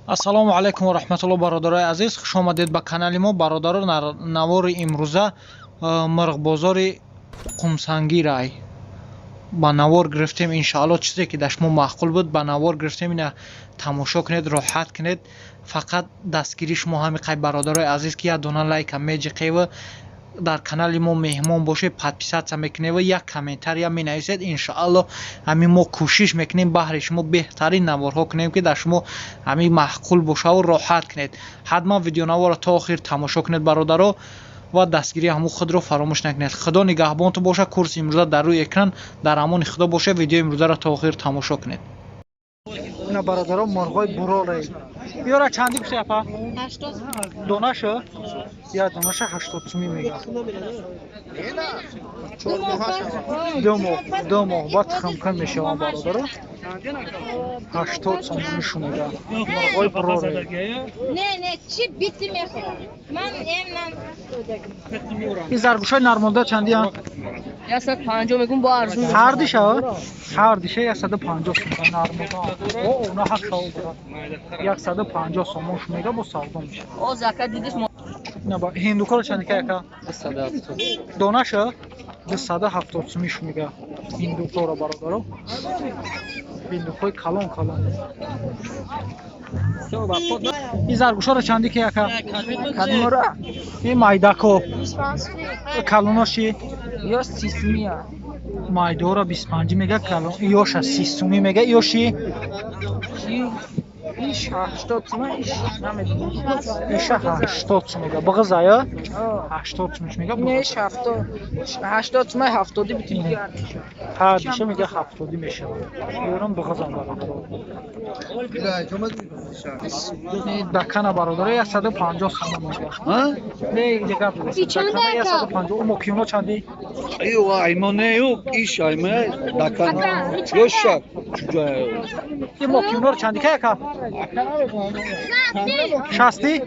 Ассалому алайкум ва раҳматулло, бародарои азиз, хуш омадед ба канали мо. Бародаро, навори имрӯза мирғбозори Қумсангирай ба навор гирифтем. Иншоалло, чизе ки дар шумо маъқул буд, ба навор гирифтем. Ина тамошо кунед, роҳат кунед. Фақат дастгирии шумо ҳами қай, бародарои азиз, ки як дона лайка меҷиқеву дар канали мо меҳмон бошед, подписаться мекуневу як комментария менависед. Иншоалло, ҳамин мо кӯшиш мекунем, баҳри шумо беҳтарин наворҳо кунем, ки дар шумо ҳамин маъқул бошаву роҳат кунед. Ҳатман видеонаворро то охир тамошо кунед, бародаро, ва дастгирии ҳамун худро фаромӯш накунед. Худо нигаҳбонтон бошад. Курси имрӯза дар рӯи экран. Дар амони Худо бошед, видеои имрӯзаро то охир тамошо кунед. Ина, бародаро, мурғои буроле. Ёра чанди гуфти, апа? Донаша? Я донаша 80 сумӣ мега. 2 моҳ, 2 моҳ баъд тухмкун мешаванд, бародаро. 80 сомонишу мега мурғои буроле. Не, не, чӣ бити мехӯрам. Ман эмнам. Ин заргӯшои нармонда чандиянд? 150 мегум, бо арзун. Ҳардиша, ҳардиша 150 сум нармода. О, она ҳақ шав бура. 150 сомон шу мега, бо савдо мешавад. О, зака дидиш. Ҳиндукоро чанди ка, яка? Донаша 270 сумиш мега ҳиндукоро, бародаро. Ҳиндукои калон калон. Ин заргӯшоро чанди ки, яка? Кадмора? Ин майдако. Калоноши? Ё 30 сумия. Майдора 25 мега, калон ёша 30 сумӣ мега. Ёши? Иш 80 сума, иш намедонам. Иша 80 сум мега. Бағизая 80 сумиш мега. Не, иш 70. 80 сума, 70 битун. Ҳардиша мега, 70 мешавад. Ёрам бағизам, бародаро. Дакана, бародаро, 150 сомон мега. Не, дига дакана 150. Мокиюно чанди? Ю аймонею иш айме дакана. Ёша чуҷая. Ин мокиюноро чанди ка, яка? 60?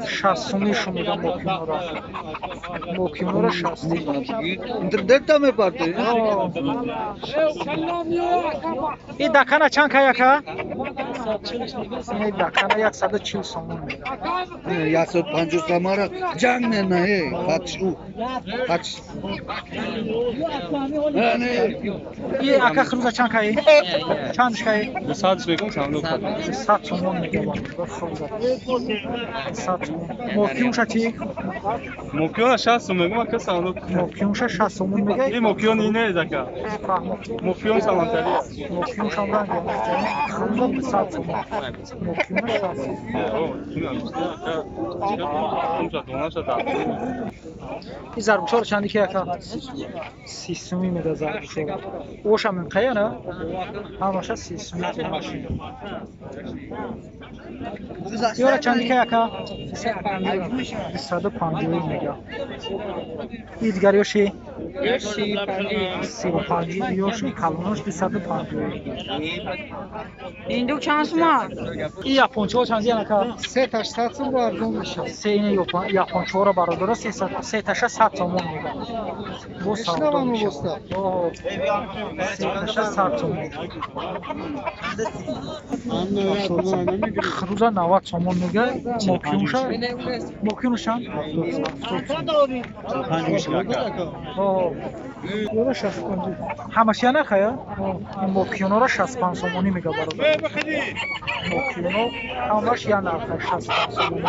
60 сумишу мега мокиюноро. Мокиюноро 60. Интернета мепарте. Ин дакана чанд ка, яка? Ин дакана 140 сомон мега. 150 самара ҷанг нена э хатшу. Хач. Не. И ака, хруза чанд каи? Чандш каи? 100 мегум, савдо. 100 сомон мега, хруза. 100 сомон. Мокиюнша чӣ? Мокиёна 60 сум мегум, ака, савдо. Мокиюнша 60 сомон мега. Ин мокиён ине зака. Мокиён салантари. Мокиюншам ранг. Хруза 100 сомон. Мокиюна 60. Донаша да. Ин заргӯшаро чанди ки, яка? 30 сумӣ мега заргӯшаро. Оша минқая на? Ҳамаша 30 сумӣ. Ёра чанди ка, яка? 150 мега. И дигар ёши? 35 ёши, калонош 250. Индук чанд сума? И япончаҳо чанди, янака? Сеташ 100 сум, бо арзон мешавад. Се ина япончаҳоро, бародаро, сеташа 100 сомон мега. Бо савдо мешавад. Сеташа 100 сомон. Хруза 90 сомон мега. Мокиюнша? Мокиюнша? Ҳамаш я нархая? Мокиюнора 65 сомонӣ мега, бародар. Мокиюно ҳамаш я нарха, 65 сомонӣ.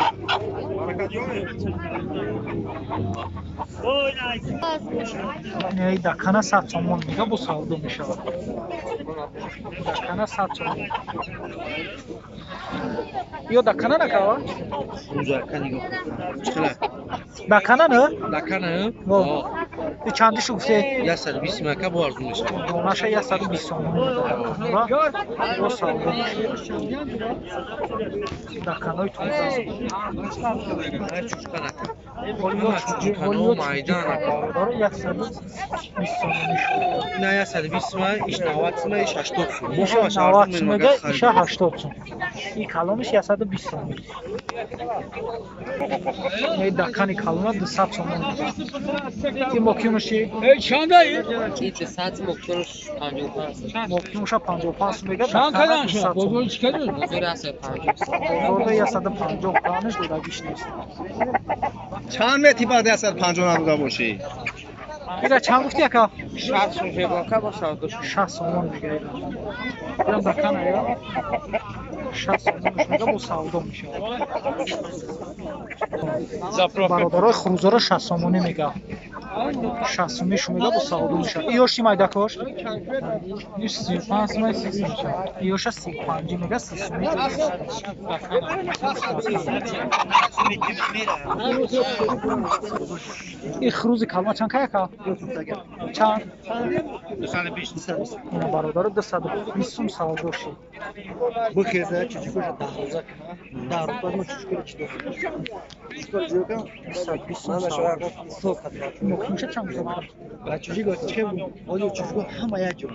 Дакана 100 сомон мега, бо савдо мешавад. Дакана 100 сомон. Ё дакана накава? Дакана на? Дакана? И чандишу гуфте? 120 мака, бо арзун мешавад. Донаша 120 сомон мега. Бо савдо мешавад. Даканои тоза. Барои 120 сомонӣ шуд. На, 120 ма, иш 90 сума, иш 80 сум. Иша 90 сум мега, иша 80 сум. И калониш 120 сомон. Дакани калона 200 сомон. И мокиюнаш мокюнуши? Эй, чанда ӣ? 200 мокюнуш 55. Мокюнуша 55 сум мега. Чанд кадан шуд? Бозор чӣ кадуд? Бозор 150. Бозорда 150 канаш додагиш нест. Чанд мети баъд 150 надода бошӣ? Ира чанд гуфти ака? 60 сум жебонка бо савдо. 60 сомон мега ира. Ирам дакана ира. 60 сомонш мега бо савдо мешавад. Бародарои хурӯзоро 60 сомонӣ мега. 60 сомишу мега бо савдо мешавад. Иёш чи майдакош? Иш 35 сум, 30 сум. Иёша 35 мега, 30 сомӣ. И хурӯзи калма чанд кай ака? Чанд? 220. Ина бародаро 220 сум савдо шид. Бихеза чичикоша 10 рӯза кина. 10 рӯз баъд мо чичикоро чӣ дорем? Чичикоро ҷӯ кам? 220 сум Ман савдо. шояд сол хатра. Мокюнша чанд гуфта? Ба чичико чӣ оё чичико ҳама як ҷо.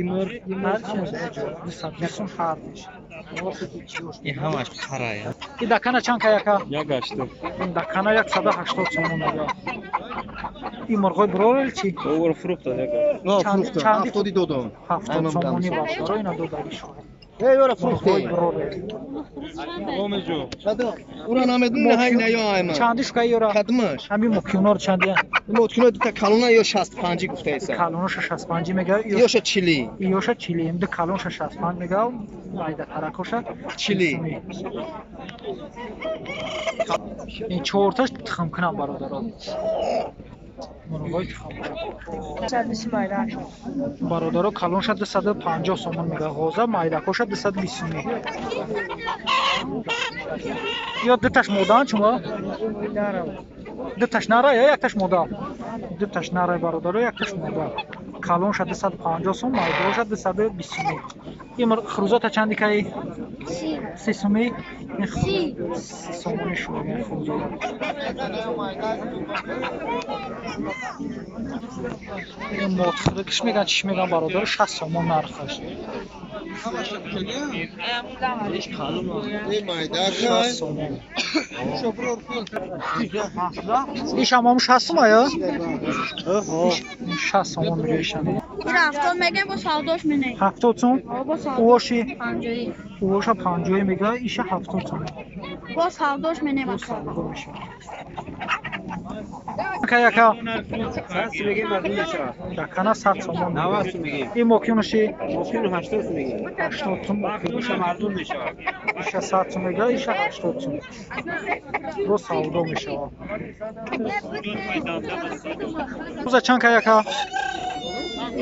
Имр, имр ҳама як ҷо. 220 сум ҳардиш. Ин ҳамаш парая. И дакана чанд кай ака? 180. Ин дакана 180 сомон мега. И мурғои брорел чи? Овар фрукта яка. Но Чанд- фрукта. чанди- 70 додам. 70 сомонӣ бародаро ина додагӣ шуд. Эй, ёра Мурғои фрукта. брорел. Омеҷо. Ура намедонӣ ҳай на ё айман. Чанди шукай ёра? Кадмаш. Ҳамин мокюнор чанди? Моткино дута калона ё 65 гуфтаеса. Калоноша 65 мега, Ёша 40. ёша 40, ду калоноша 65 мега, майда таракоша 40. Ин чорташ тухм кунам бародаро. Мурғои тухм кунам. Бародаро калонша 250 сомон мега, ғоза майдакоша 220 сомон. Ё дуташ модаан шумо? Дуташ нара ё якташ мода? Дуташ нара бародаро, якташ мода. Калонша 250 сом, майдаоша 220 сомон. Ин хурӯзота чанди кай? 30 сомӣ? Ин 30 сомони шумо ин хурӯзота. Ин мотхӯракиш меган, чиш меган бародаро, 60 сомон нархаш. 60 сомон. Иш ҳамам 60 сом ая? Иш 60 сомон мега ишам. Ира 70 мегем бо савдош мене. 70 сом? Бо савдош. Уоши? 50. Уоша 50 мега, иша 70 сом. Бо савдош мене Бо мака. савдо мешавад. Яка яка. Дакана 100 сомон. 90 сум мегем. Ин мокюнуши Мокюну 80 сум мегем. 80 сом мокюнуша. Мардум мешавад. Иша 100 сум мега, иша 80 сум. Бо савдо мешавад. Рӯза чанд кай яка?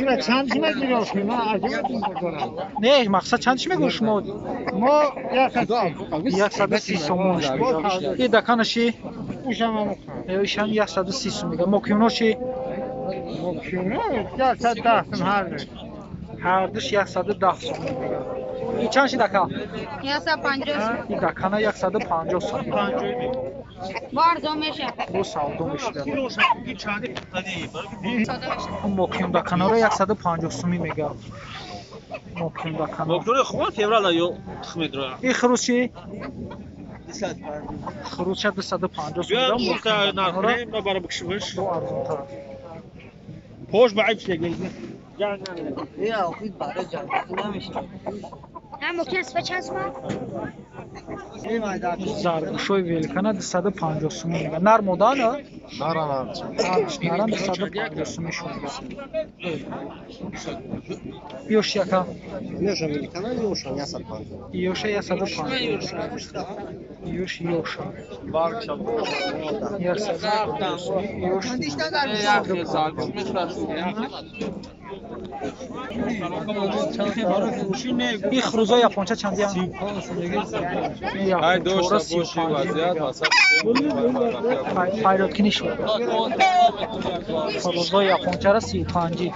Ира чанд чӣ мегирёшӣ? Ман аҷиб дорам. Не, мақсад чанд чӣ мегӯ шумо? Мо 130. 130 сомон. И даканаши? Ушам ҳам Ишам 130 сум мега. Мокюноши? Мокюно 110 сум ҳар. Ҳардуш 110 сум мега. И чанд шид ака? 150. И дакана 150 сум. Бо арзон меша. Бо савдо мешуда. Мокюн даканаро 150 сумӣ мега. Мокюн дакана. Мокюни хуб феврал ё тухм медора. И хурӯз чи? Хурӯзша 250 сум Биё мега. мурта Мокюн даканаро нархне ма бара бикшимиш. бо арзонтар. Пош ба айб шег. Ҳам мокюн сифа чанд сум? Заргӯшои великана 250 сум мега. Нар мода на? Нара нар. Нарам 250 сум мега. Ёш яка. Ёша великана, ёша 150. Ёша 150. Ёш ёша. 150 сум. Ёш 150. И хурӯзои японча чандия? Ай дошта боши вазият васат. Пайроткини шуд. Хурӯзои япончара 35.